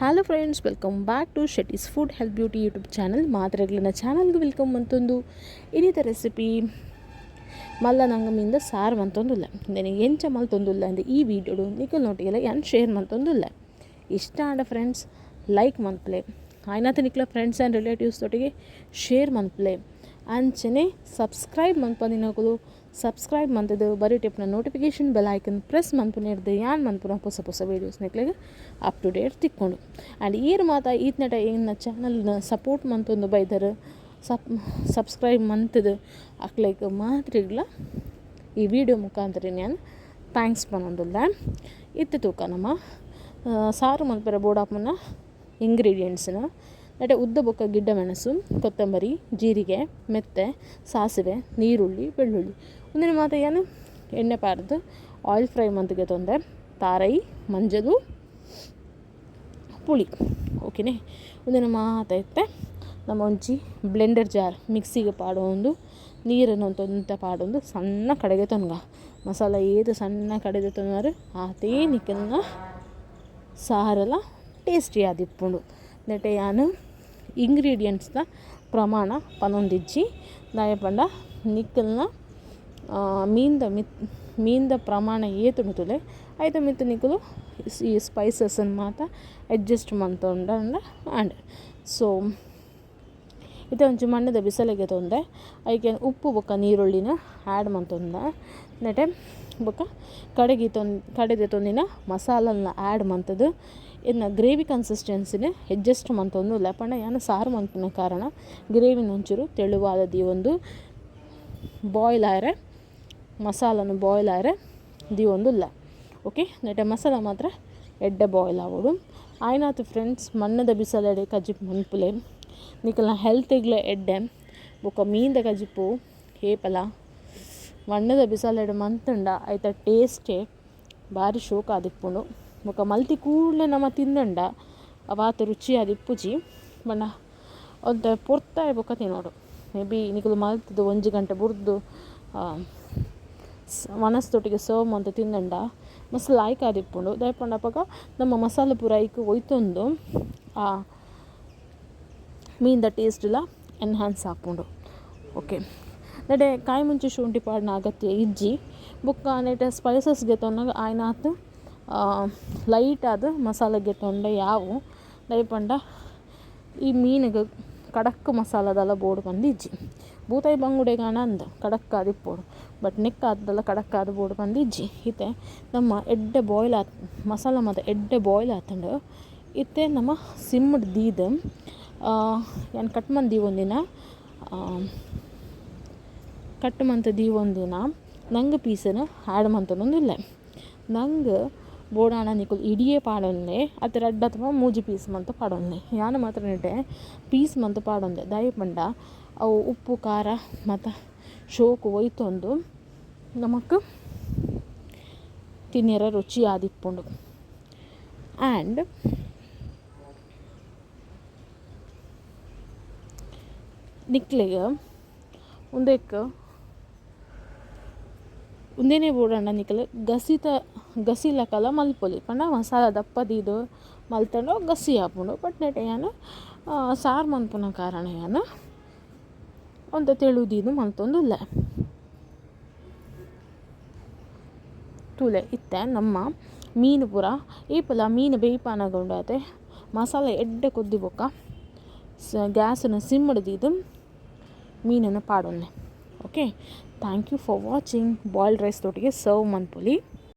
Hello friends, welcome back to Shetty's food health beauty YouTube channel. ಮಾತ್ರೆಗಳನ್ನ ಚಾನಲ್ಗೆ welcome ಅಂತಂದು ಇನ್ನಿತ recipe ಮಲ್ಲ ನಂಗೆ ಮಿಂದ ಸಾರು ಮಂತೊಂದುಲ್ಲ, ನನಗೆ ಎಂಚ ಮಲ್ತೊಂದುಲ್ಲ ಅಂದು ಈ ವಿಡಿಯೋಡು ನಿಕಲ್ ನೋಟಿಗೆಲ್ಲ ಏನು ಶೇರ್ ಮಂತೊಂದುಲ್ಲ. ಇಷ್ಟ ಆಂಡ ಫ್ರೆಂಡ್ಸ್ ಲೈಕ್ ಮನ್ಪ್ಲೆ, ಆಯ್ನಾತ ನಿಕ್ಲ ಫ್ರೆಂಡ್ಸ್ ಆ್ಯಂಡ್ ರಿಲೇಟಿವ್ಸ್ ಒಟ್ಟಿಗೆ ಶೇರ್ ಮನ್ಪ್ಲೆ, ಅಂಚನೆ ಸಬ್ಸ್ಕ್ರೈಬ್ ಮನ್ಪದಿನಕುಲು ಸಬ್ಸ್ಕ್ರೈಬ್ ಮಂತದು ಬರೀ ಟಿಪ್ನ notification bell icon press ಮನ್ಪುನ ಯಾನ್ ಮನ್ಪುನ ಹೊಸ ಹೊಸ ವೀಡಿಯೋಸ್ ನಿಕ್ಲೆಗ್ up to date ತಿಕ್ಕೊಂಡು. ಆ್ಯಂಡ್ ಈರ್ ಮಾತ ಈತ್ನೆಟ ಎನ್ನ ಚಾನಲ್ನ ಸಪೋರ್ಟ್ ಮಂತೊಂದು ಬೈದರು ಸಬ್ಸ್ಕ್ರೈಬ್ ಮಂತದು ಅಕ್ಲೆಗ್ ಮಾತ್ರಿಗ್ಲ ಈ ವಿಡಿಯೋ ಮುಖಾಂತರ ನಾನು thanks ಪನೊಂದುಲ್ಲ. ಇತ್ತೆ ತೂಕ ನಮ್ಮ ಸಾರು ಮನ್ಪೆರೆ ಬೋಡಾಪುನ ಇಂಗ್ರೀಡಿಯೆಂಟ್ಸ್ನ ನೆಟೆ ಉದ್ದ ಬೊಕ್ಕ ಗಿಡ್ಡ ಮೆಣಸು, ಕೊತ್ತಂಬರಿ, ಜೀರಿಗೆ, ಮೆತ್ತೆ, ಸಾಸಿವೆ, ನೀರುಳ್ಳಿ, ಬೆಳ್ಳುಳ್ಳಿ. ಒಂದಿನ ಮಾತ ಏನು ಎಣ್ಣೆ ಪಾರ್ದು ಆಯಿಲ್ ಫ್ರೈ ಮಂತಿಗೆ ತೊಂದೆ ತಾರೈ, ಮಂಜಲು, ಪುಳಿ. ಓಕೆನೆ ಒಂದಿನ ಮಾತ ಇತ್ತೆ ನಮ್ಮ ಒಂಜಿ ಬ್ಲೆಂಡರ್ ಜಾರ್ ಮಿಕ್ಸಿಗೆ ಪಾಡೊಂದು ನೀರನ್ನು ಒಂತೊಂತೆ ಪಾಡೊಂದು ಸಣ್ಣ ಕಡೆಗೆ ತೊನ್ಗ ಮಸಾಲ ಏದು ಸಣ್ಣ ಕಡೆಗೆ ತೊಂದರೆ ಆತೇ ನಿಕ್ಕನ್ನ ಸಾರೆಲ್ಲ ಟೇಸ್ಟಿ ಆದಿಪ್ಪುಂಡು. ನೆಟೆ ಯಾನ್ ಇಂಗ್ರೀಡಿಯೆಂಟ್ಸ್ದ ಪ್ರಮಾಣ ಪನೊಂದಿಜ್ಜಿ ದಾಯೆ ಪಂಡ ನಿಕ್ಕಲ್ನ ಮೀನ್ದ ಮೀನ್ದ ಪ್ರಮಾಣ ಏತುಂಡು ತೂಲೆ ಐತ ಮಿತ್ತ್ ನಿಕುಲು ಈ ಸ್ಪೈಸಸ್ ಮಾತ ಅಡ್ಜಸ್ಟ್ ಮಂತೊಂಡ ಆಂಡ್. ಸೊ ಇತ್ತೆ ಒಂಜಿ ಮಣ್ಣುದ ಬಿಸಲೆಗೆ ತೊಂದೆ ಐಕೆ ಉಪ್ಪು ಬೊಕ್ಕ ನೀರುಳ್ಳಿನ ಆ್ಯಡ್ ಮಂತೊಂದ ನೆಟೆ ಬೊಕ್ಕ ಕಡೆಗೆ ಕಡೆಗೆ ತೊಂದಿನ ಮಸಾಲನ್ನ ಆ್ಯಡ್ ಮಂತುದು ಇನ್ನು ಗ್ರೇವಿ ಕನ್ಸಿಸ್ಟೆನ್ಸಿನ ಅಡ್ಜಸ್ಟ್ ಮಂತೊಂದುಲ್ಲ. ಪಂಡ ಯಾನ್ ಸಾರು ಮನ್ಪುನ ಕಾರಣ ಗ್ರೇವಿನ ಒಂಚೂರು ತೆಳುವಾದ ದೀವೊಂದು ಬಾಯ್ಲ್ ಆಯರೆ ಮಸಾಲನು ಬಾಯ್ಲ್ ಆಯರೆ ದೀವೊಂದುಲ್ಲ. ಓಕೆ ನೆಟೆ ಮಸಾಲ ಮಾತ್ರ ಎಡ್ಡೆ ಬಾಯ್ಲ್ ಆವೊಡು. ಆಯ್ನಾತ್ ಫ್ರೆಂಡ್ಸ್ ಮಣ್ಣುದ ಬಿಸಲೆಡೆ ಕಜಿಪು ಮನ್ಪುಲೆ ನಿಕಲ್ನ ಹೆಲ್ತಿಗ್ಲ ಎಡ್ಡೆ. ಬೊಕ ಮೀನ್ದ ಕಜಿಪು ಏಪಲ ಮಣ್ಣುದ ಬಿಸಲೆಡ್ ಮಂತುಂಡ ಐತ ಟೇಸ್ಟೇ ಬಾರಿ ಶೋಕ್ ಆದಿಪ್ಪುಂಡು. ಬೊಕ ಮಲ್ತಿ ಕೂಡ್ಲೆ ನಮ ತಿಂದಂಡ ಅವಾತ್ ರುಚಿ ಆದಿಪ್ಪುಜಿ ಪಂಡ ಒಂತೆ ಪೊರ್ತಾಯಿ ಬೊಕ ತಿನೊಡು. ಮೇ ಬಿ ನಿಕುಲು ಮಲ್ತುದು ಒಂಜಿ ಗಂಟೆ ಬುರ್ದು ವನಸ್ದೊಟ್ಟಿಗೆ ಸರ್ವ್ ಮಂತ್ ತಿಂದಂಡ ಮಸ್ತ್ ಲಾಯ್ಕ್ ಆದಿಪ್ಪುಂಡು. ದಾಯೆ ಪಂಡ ಅಪಗ ನಮ್ಮ ಮಸಾಲೆ ಪೂರ ಐಕ್ ಒಯ್ತೊಂದು ಆ ಮೀನ್ದ ಟೇಸ್ಟ್ಲ ಎನ್ಹ್ಯಾನ್ಸ್ ಆಪುಂಡು. ಓಕೆ ನೆಟೆ ಕಾಯಿ ಮುಂಚಿ ಶುಂಠಿ ಪಾಡ್ನ ಅಗತ್ಯ ಇಜ್ಜಿ. ಬೊಕ್ಕ ನೆಟೆ ಸ್ಪೈಸಸ್ ಗೆತೊನ್ನಗ ಆಯ್ನಾತ್ ಲೈಟ್ ಆದ್ ಮಸಾಲೆ ಗೆತೊಂಡ ಯಾವು. ದಾಯೆ ಪಂಡ ಈ ಮೀನುಗ್ ಕಡಕ್ ಮಸಾಲದಲ ಬೋಡು ಪಂದ್ ಇಜ್ಜಿ. ಬೂತಾಯಿ ಬಂಗುಡೆಗಾಂಡ ಅಂದ್ ಕಡಕ್ ಆದಿಪ್ಪೊಡು ಬಟ್ ನೆಕ್ಕ್ ಆತುದಲ ಕಡಕ್ ಆದ್ ಬೋಡು ಪಂದ್ ಇಜ್ಜಿ. ಇತ್ತೆ ನಮ್ಮ ಎಡ್ಡೆ ಬಾಯ್ಲ್ ಆತ್ ಮಸಾಲ ಮಾತ ಎಡ್ಡೆ ಬಾಯ್ಲ್ ಆತುಂಡು. ಇತ್ತೆ ನಮ ಸಿಮ್ಡ್ ದೀದ್ ಯಾನ್ ಕಟ್ ಮಂತ್ ದೀವೊಂದಿನ ಕಟ್ ಮಂತ್ ದೀವೊಂದಿನ ನಂಗ್ ಪೀಸನ್ ಆ್ಯಡ್ ಮಂತೊಂದುಲ್ಲೆ. ನಂಗ್ ಬೋಡಾಂಡ ನಿಕುಲು ಇಡಿಯೇ ಪಾಡೊನ್ಲೆ ಅತ್ತ್ ರಡ್ಡ್ ಅಥವಾ ಮೂಜಿ ಪೀಸ್ ಮಂತ್ ಪಾಡೊನ್ಲೆ. ಯಾನ್ ಮಾತ್ರ ನೆಟೆ ಪೀಸ್ ಮಂತ್ ಪಾಡೊಂದೆ ದಾಯೆ ಪಂಡ ಅವು ಉಪ್ಪು ಖಾರ ಮಾತ ಶೋಕು ಒಯ್ತೊಂದು ನಮಕ್ ತಿನ್ಯರೆ ರುಚಿ ಆದಿಪ್ಪುಂಡು. ಆ್ಯಂಡ್ ನಿಕ್ಲೆಗ್ ಉಂದೆಕ್ ಉಂದೆನೇ ಬೋಡಾಂಡ ನಿಕುಲು ಗಸಿತ ಗಸಿ ಲಕಲ ಮಲ್ಪೊಲಿ. ಪಂಡ ಮಸಾಲ ದಪ್ಪ ದೀದ್ ಮಲ್ತುಂಡ ಗಸಿ ಆಪುಂಡು. ಬಟ್ ನೆಟೆ ಯಾನ್ ಸಾರು ಮನ್ಪುನ ಕಾರಣ ಯಾನ್ ಒಂತೆ ತೆಳು ದೀದ್ ಮಲ್ತೊಂದುಲ್ಲೆ. ತೂಲೆ ಇತ್ತೆ ನಮ್ಮ ಮೀನು ಪೂರ ಏಪಲ ಮೀನು ಬೇಯ್ಪಾನಗ ಉಂಡಾತೆ ಮಸಾಲೆ ಎಡ್ಡೆ ಕೊದ್ದಿ ಬೊಕ್ಕ ಗ್ಯಾಸನ್ನು ಸಿಮ್ಡ್ ದೀದ್ ಮೀನನ್ನು ಪಾಡೊನ್ಲೆ. Okay, thank you for watching. Boiled rice ದೊಟ್ಟಿಗೆ serve ಮನ್ಪೊಲಿ.